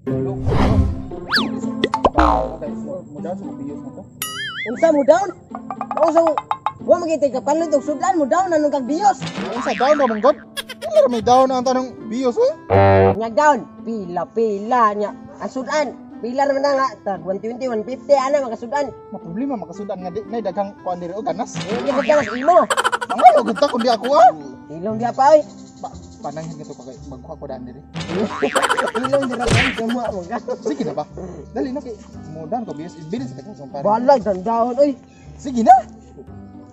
Mo down sa biyos na to. Unsa mo down? Unsa mo? Wa magitay ka palit og sudlan mo down anong kag biyos. Unsa down ra mong god? Wala ra may down ang tanong biyos oy. Nya down, pila-pila nya. Ang sudan, pila naman na nga tag 120, 150 ana makasudan. Ma problema makasudan nga di nay daghang kuan diri og ganas. Hindi ba mas imo? Mga gud ta kundi ako ah. Ilong diha pa oy. Pananghin ka to kay magkuha ko daan diri. Ilong dira pa kamo mo ka. Sige na ba? Dali na kay mo down ko biyos bilin sa kang sumpara. Balay dandahon oy. Sige na.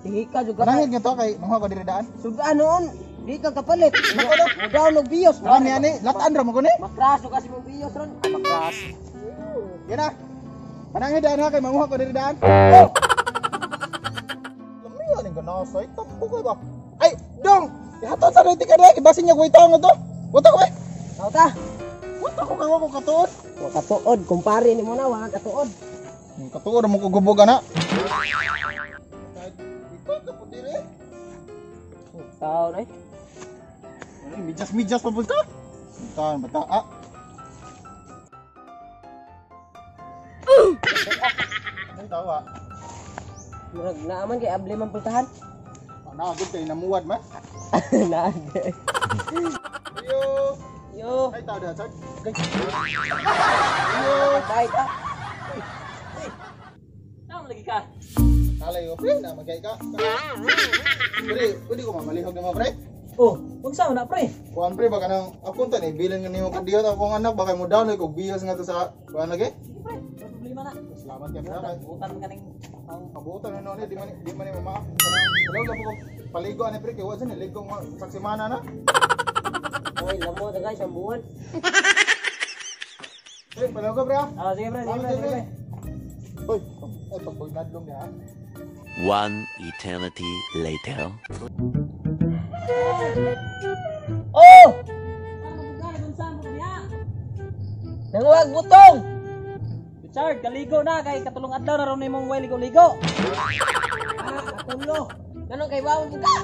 Sige ka jud ka. Pananghin ka to kay manguha ko diri daan. Sudan noon, di ka kapalit. Mo down og biyos. Rami ani, lataan ra mo ko ni. Makraso kasi mong biyos ron. Ah, makras. Yan na. Pananghin daan ha kay manguha ko diri daan. Oh! Lami ani ganasay tambo ka ba? Ay, dong. Ihatod sa rete ka dai, basin niya kuwita nga to. Wata ko eh. Tao ta. Wata ko kay wa ko katuod. Wa katuod, kumpare nimo na wa katuod. Katuod mo ko gubog ana. Ikaw ka po dire. Tao na eh. Ay, midyas-midyas pa po ka. Taon bata ah. Ay tawa. Murag naaman kay able man pultahan. Ana gud kay namuwad man. Naa. Yo. Yo. Ay tao da chag. Yo. Bye ta. Tama lagi ka. Alay yo, pre, na magay ka. Pre, pwede ko mamalihog nimo pre. Oh, unsa man na pre? Kuan pre baka nang akong tan ibilin nga nimo kadiyot akong anak baka mo down kog biyos nga to sa kuan lagi. Sige pre, wala problema na. Salamat ka pre. Butan man kaning Kabutan na noon, di man ni mama. Kanang dalaw lang ko paligo ani pre kay wa ni ligo mo sa semana na. Oy, lamo ta guys ang buwan. Pre, paligo pre. Ah. Ah, sige pre, sige pre, sige pre. Hoy, ay pagpagnadlong niya. One eternity later. Oh! Unsa mo niya? Nanguwag butong. Richard, kaligo na kay katulong adlaw na ron nimong way ligo-ligo. Ah, katulo. Ngano kay wa mo ka?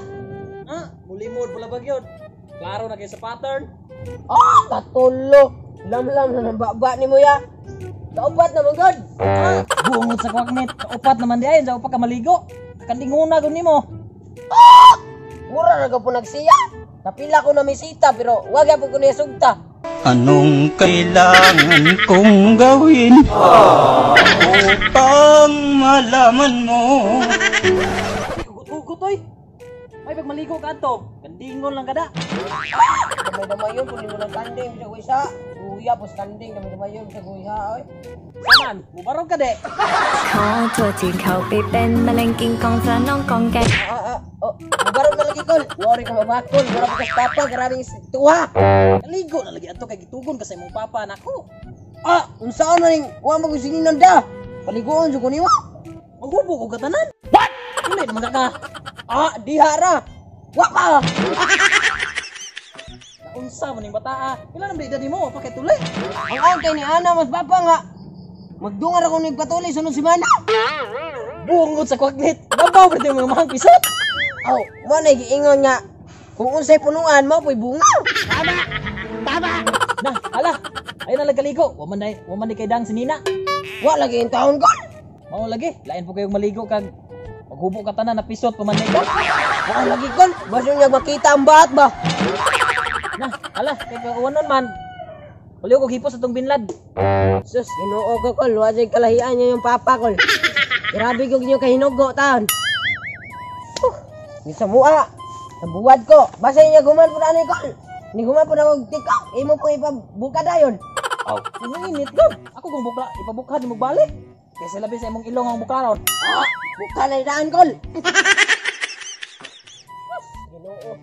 Ah, mulimod pula bagyod. Klaro na kay sa pattern. Ah, katulo. Lamlam na nang baba nimo ya. Kaupat na man god. Ah, bungot sa kwakmit. Kaupat naman di ay, sa upa ka maligo. Kandinguna gud nimo. Ah! Mura ra ka po nagsiya. Napila ko na misita pero wag gyapon ko niya sugta. Anong kailangan kong gawin upang malaman mo? Hugot-hugot oy. May pag maligo ka adto, kandingon lang kada. Ah! Damay-damayon kung nimo ng kanding sa kuisa. Uya pos kanding damay-damayon sa kuisa oy. Saman, mubarog ka de. ขอโทษที่เขาไปเป็นมะเร็งกินกองฟลาน้องกองแกง Ah, ah, oh, mubarog na lagi kol. Worry ka mabakol, mura pa ka papa, grabe tuwa. Kaligo na lagi adto kay gitugon ka sa imong papa nako. Ah, unsaon na ning wa mo gusinginan da. Paliguon jud ko nimo. Maghubo ko katanan. What? Dili naman ka. Ah, diha ra. Wa pa. Unsa man ning bataa? Pila nang edad nimo pa kay tuli? Ang ang kay ni ana mas papa nga. Magdungar ako nagpatuloy sunod semana. Bungot sa kwaknit. Babaw pa mga mahang pisot. Aw, mo na giingon nga kung unsay punuan mao po'y bunga. Tama. Tama. Na, hala. Ayo na lagaligo. Wa man di kay dang sinina. Wa lagi in taon ko. Mao lagi, lain po kayong maligo kag maghubo ka tanan na pisot pa man ka. Wa lagi kol, baso niya makita ang baat ba. Na, hala, kay kauwanon man. Baliw ko hipos atong binlad. Sus, Ginoo ko kol, wa jay kalahian niya yung papa kol. Grabe ko ginyo kahinugo taon. Sa mua, sa buwad ko. Basta niya guman po na ani kol. Ni guman po na og TikTok, imo po ipabuka dayon. Aw, init gud. Ako kung bukla, ipabuka di mo balik. Kaysa labi sa imong ilong ang bukaron. Ah, buka na daan kol. Ginoo.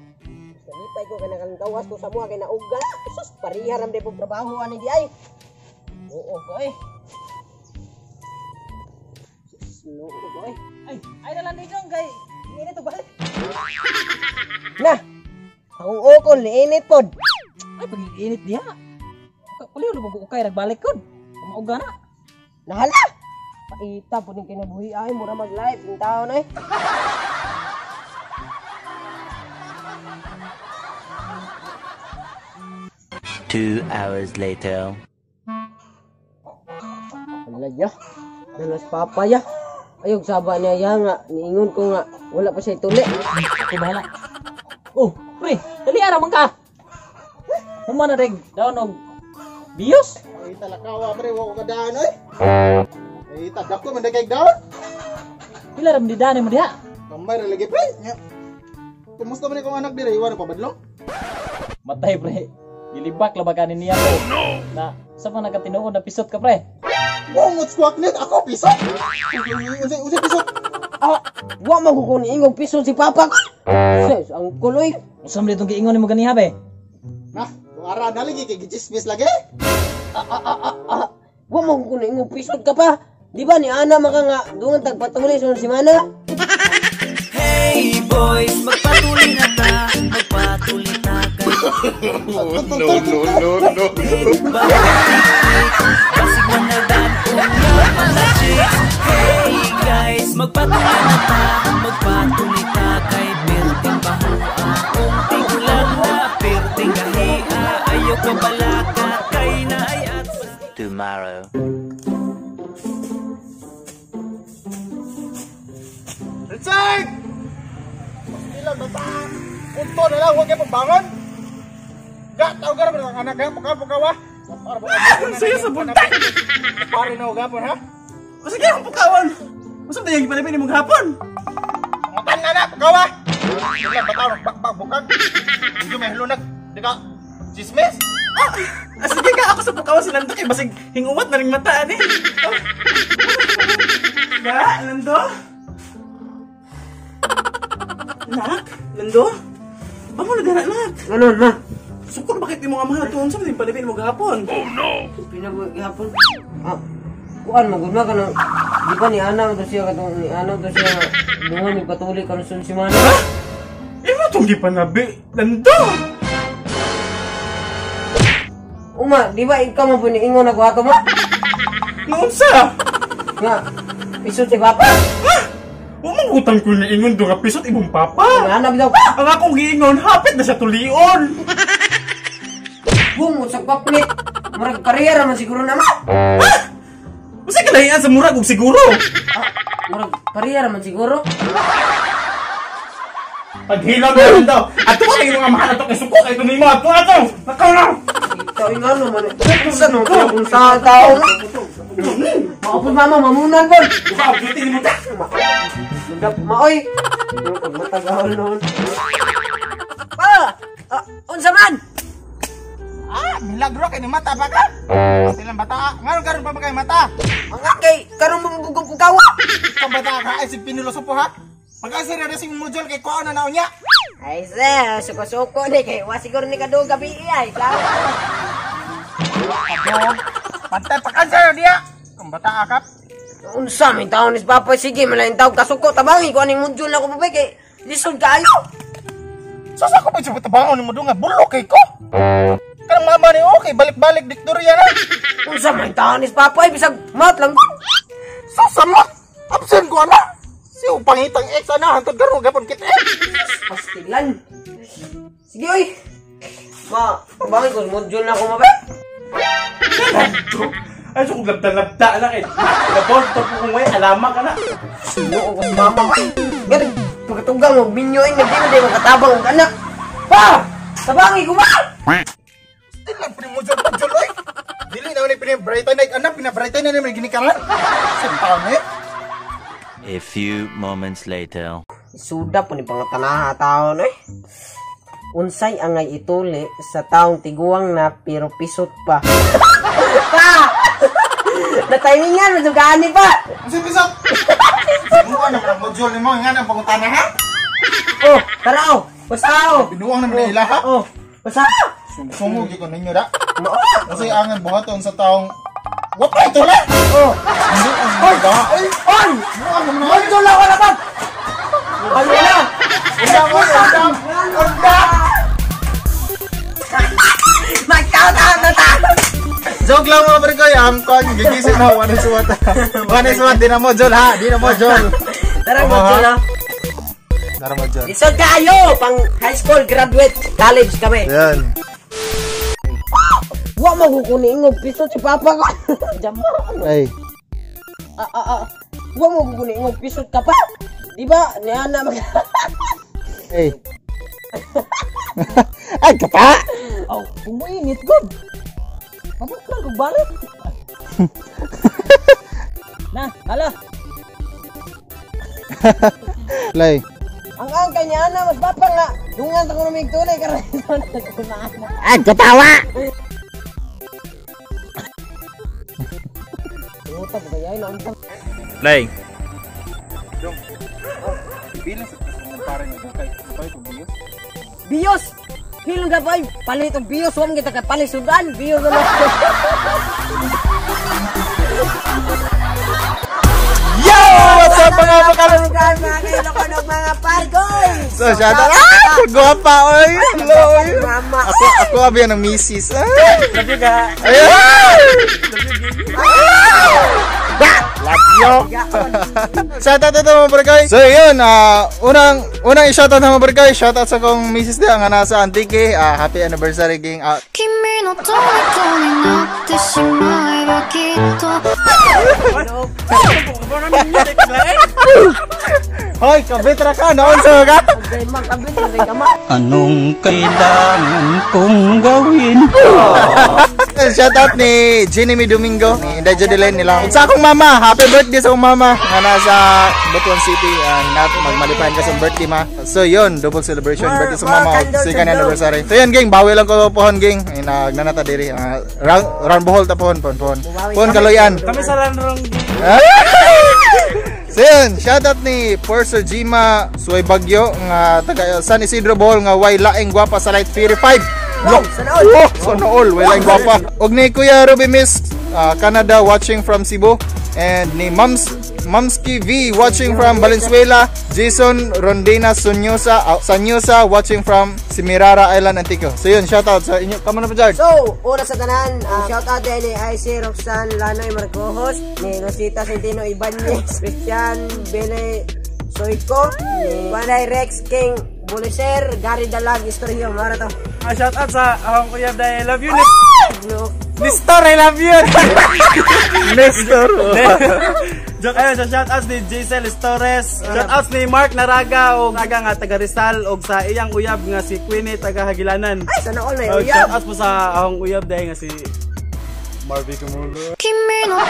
Nalipay ko kay nakalanggawas ko sa mua kay nauga. Sus, pariha ram di po trabaho ani di ay. Oo ko eh. Sus, noo ko eh. Ay, ay na lang dong kay init og balik. Na. Akong ukol ni init pod. Ay pag init diha. Kuliw na ko ukay nagbalik kon. Mauga na. Nahala. Paita po ning kinabuhi ay mura mag live ning taon ay. 2 hours later. Alaya. Dalas papa ya. Ayog saba niya ya nga niingon ko nga wala pa siya tuli. Ako bahala. Oh, pre, dali ara man ka. Human na reg daon og bios. Ay talakawa pre, wa ko kadaan oy. Ay dako man kay daon. Pila ra man didani mo diha? Gamay ra lagi pre. Nya. Kumusta man ikong anak dire? Iwan pa badlong? Matay pre. Gilibak la ba kanin niya pre. Oh, no. Na sa man nakatinuod na pisot ka pre. Bungot squawk net ako pisot. Unsay pisot? Ah, wa man ko kun ingog pisot si papa ko. Sus, ang kuloy. Unsa man ditong giingon nimo ganiha be? Nah, ara na lagi kay gichismis lagi. Wa man ko kun ingog pisot ka pa. Di ba ni ana maka nga dungan tagpatuloy sa semana? Hey boys, magpatuloy na ta, magpatuloy ta kay. No no no no. Basig manadan unya mga chicks. Hey guys, magpatuloy na ta, magpatuloy ta kay perting bahua. Kung tigulang na perting kahia, ayaw ko balaka kay na ay at Tomorrow. Richard! Ilang bata? Punto na lang, huwag kayo pagbangon. Ga, tawag ka rin anak ka, puka-pukawa. Saya sa buntag. Pare na gapon ha? Sige, ang pukawan. Masam tayo gipanipin imong hapon. Matan na na, pukawa. Ilang bata, magbakbak bukag. Medyo may halunag. Di ka, chismis? Ah, sige ka, ako sa pukawan si Lando kay basig hinguwat na ring mata ani. Oh. Ga, Lando? Nak, Lando? Bangon na dara, nak. Ano ma? Sukor bakit imo nga mahal tuon sa mga panipin mo gahapon? Pinagihapon. Ah, kuan magud ma kanang di ba ni ana to siya katong ni ana to siya dungan ipatuloy karon sa semana. Ha? Imo tong gipanabi, Lando. Uma, di ba ikaw man pud niingon ako ato ma? Naunsa? Nga pisot si papa. Ha? Wa man utang ko niingon do nga pisot imong papa. Nga ana bitaw pa. Ang akong giingon hapit na sa tulion. Bungot sa paplit. Murag karera man siguro na ma. Ha? Usa kalahian sa murag og siguro. Ah, murag karera man siguro. Paghilom na daw. Ato pa mga mahal ato kay suko kay tunay mo ato ato. Nakaw na. Ikaw ingano man. Unsa no kung sa tao. Maupod mama mamunan kon. Usa beauty nimo ta. Mundap maoy. Matagahol noon. Pa! Ah, unsa man? Ah, milagro kay ni mata ba ka? Silang bata, ngano karon pa ba kay mata? Ang akay karon mo pukawa. Kang bata ka ay si pinuloso po ha. Pag-asa na sing module kay kuan na naunya. Ay sir, suko-suko ni kay wa siguro ni kadung gabi ay. Padong, pantay pag-answer diya. Kang bata akap. Unsa may taon ni papa sige malain taw kasuko tabangi ko aning module na ko pa kay lisod kaayo. Sasa ko pa sa tabangon nimo dunga bulok kay ko. Kanang mama ni okay balik-balik Victoria na. Unsa may taon ni papa bisag mat lang. Sasa mo. Absent ko ana. Si pangitang ex ana hantod karon gapon kita. Pastilan. Sige oy. Ma, tabangi ko module na ko mabay. Ay so kung labda-labda na kay. Labol to kung way alama ka na. Suno ko sa mama ko. Gani pagkatugang og minyo ay di man day makatabang og anak. Pa! Tabangi ko ba? Still lang pini module module oy. Dili na ni pini brighten na anak pina brighten na ni ginikaran. Sa taon eh. A few moments later. Suda po ni pangatanaha taon eh. Unsay angay ituli sa taong tiguang na pero pisot pa. Pa! Natimingan mo gani pa. Unsay pisot? Binuang naman ang module nimo nga nang pangutana ha? Oh, tara oh. Basta oh. Binuang naman ila ha? Oh, basta. Sungog gyud ko ninyo da. Unsay angan buhaton sa taong wa pa ito la. Oh. Hoy, oy, On! binuang naman. Module ako na ba? Ano na? Undang, undang, undang. Mag-count out na ta! Joke lang mga pre koy, am kon gigising na 1 is 1. 1 is 1 di na module ha, di na module. Tara, module ha. Tara module. Lisod kayo! Pang high school graduate, college kami. Yan. Wa magukuni ingog pisot si papa ko. Jama. Ay. Wa mo guguni ngong pisot ka pa. Di ba? Niya na mag Hey. Ay, kapa! Aw, kung muinit gud. Mabuklan kog balik. Na, hala. Lay. Ang kanya na mas bapa nga. Dungan sa kuno mig tunay karon. Ay, katawa! Puta ba kaya na unsa? Lay. Dong. Bilang sa pare nga kay kay bios. Bios. Hilong ka pa palit og bios wa man kita ka palit sudan bios na. Yo! What's up mga makalang? Mga kailokonog mga pargoy. So, shout out. Ah! Guwapa, oy! Hello, oy! Mama. Ako abi ang misis. Ah! Love you ga. Ayun! Love you! Shout out ito mga barkay. So yun, unang i-shoutout na mga barkay. Shoutout sa kong misis diya nga nasa Antique. Happy anniversary ging. 君の虜になってしまえばきっと Hoy, kabit ra ka. Naon sa ka? Anong kailangan kong gawin? Shoutout ni Jenny Domingo, ni Inday Jodeline nila. Sa akong mama, happy birthday sa akong mama nga nasa Butuan City. Hinat magmalipayan ka sa birthday ma. So yun, double celebration birthday sa mama ug second anniversary. So yun gang, bawi lang ko pohon gang. Ay nagnanata diri. Round Bohol ta pohon pohon pohon. Pohon Kaloyan. Kami sa ranrong. So yun, shoutout ni Purser Jima Suay Bagyo nga taga San Isidro Bohol nga way laing gwapa sa Light Fury 5. Wow, sana all. Oh, sana all, way laing gwapa. Og ni Kuya Ruby Miss Canada watching from Cebu and ni Mamski V watching from Valenzuela, Jason Rondina Sanyosa watching from Simirara Island, Antique. So yun, shoutout sa inyo. Kamo na pa Jard. So, una sa tanan, shout out din ni IC Roxanne Lanoy Marcojos, ni Rosita Centeno Ibanez, Christian Bene Soyko, ni Panay Rex King Buliser, Gary Dalag, Istoryo, mara to. Shout out sa akong kuya dahil I love you. No. Nestor, I love you. Nestor. Joke ayun, so shout out ni Jaisel Torres, shout out ni Mark Naraga og Naga nga taga Rizal og sa iyang uyab nga si Queenie taga Hagilanan. Ay, sana all na Og uyab. shout out po sa akong uyab dahil nga si Marvy Cumulo. 君の虜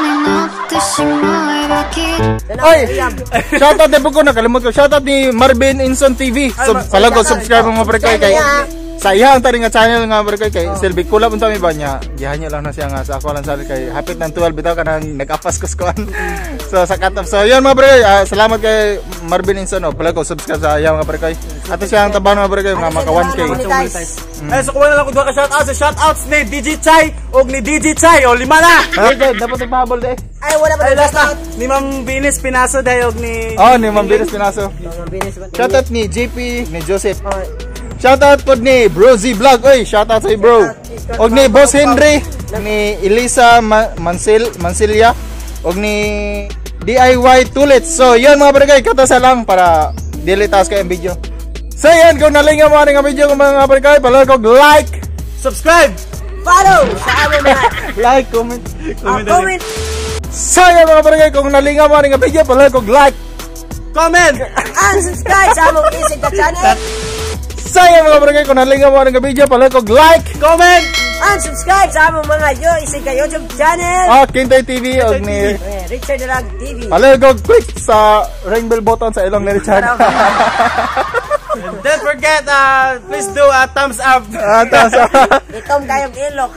になってしまえばきっと Sana all Oy! na uyab. Shoutout din po ko, nakalimot ko. Shoutout ni Marvin Inson TV. So, palago, subscribe mga barkay kay sa iya ang taring nga channel nga barkay kay Silvi kulab unta mi ba niya. Gihan niya lang na siya nga sa ako lang sali kay hapit ng 12 bitaw kanang nag-apas ko skuan. So sa cut off. So yun mga barkay, salamat kay Marvin Inson. Oh, palago subscribe sa iya mga barkay. Ato siya ang taban mga barkay mga maka 1K. Monetize. Ay, so kuha na lang ko duha ka shout out sa shout outs ni DJ Chai og ni DJ Chai o lima na. Ay, dapat ipahabol de. Ay, wala pa Ay, last shout na out. ni Ma'am Venus Pinaso dahil og ni Oh, ni Ma'am Venus Pinaso. Ma'am Venus ba? Shoutout ni JP, ni Joseph. Oh, Shoutout pod ni Bro Z Vlog. Oy, shoutout sa bro. Og ni Boss Henry, ni Elisa Mancilia, og ni DIY Tulits. So, yun mga barangay, katasa lang para dili taas kay ang video. So, yun, kung nalingaw mo ang video mga barangay, palagi kog like, subscribe, follow sa among mga like, comment, comment. So, yun mga barangay, kung nalingaw mo ang video, palagi kog like, comment, and subscribe sa among Isig the channel. So, yun mga barangay, kung nalingaw mo ang video, palagi kog like, comment, and subscribe sa among mga Yo Isig ka YouTube channel. Quintoy TV og ni Richard Dalag TV. Palagi kog click sa ring bell button sa ilong ni Richard. Don't forget, please do a thumbs up. Thumbs up. Itom kayong ilok.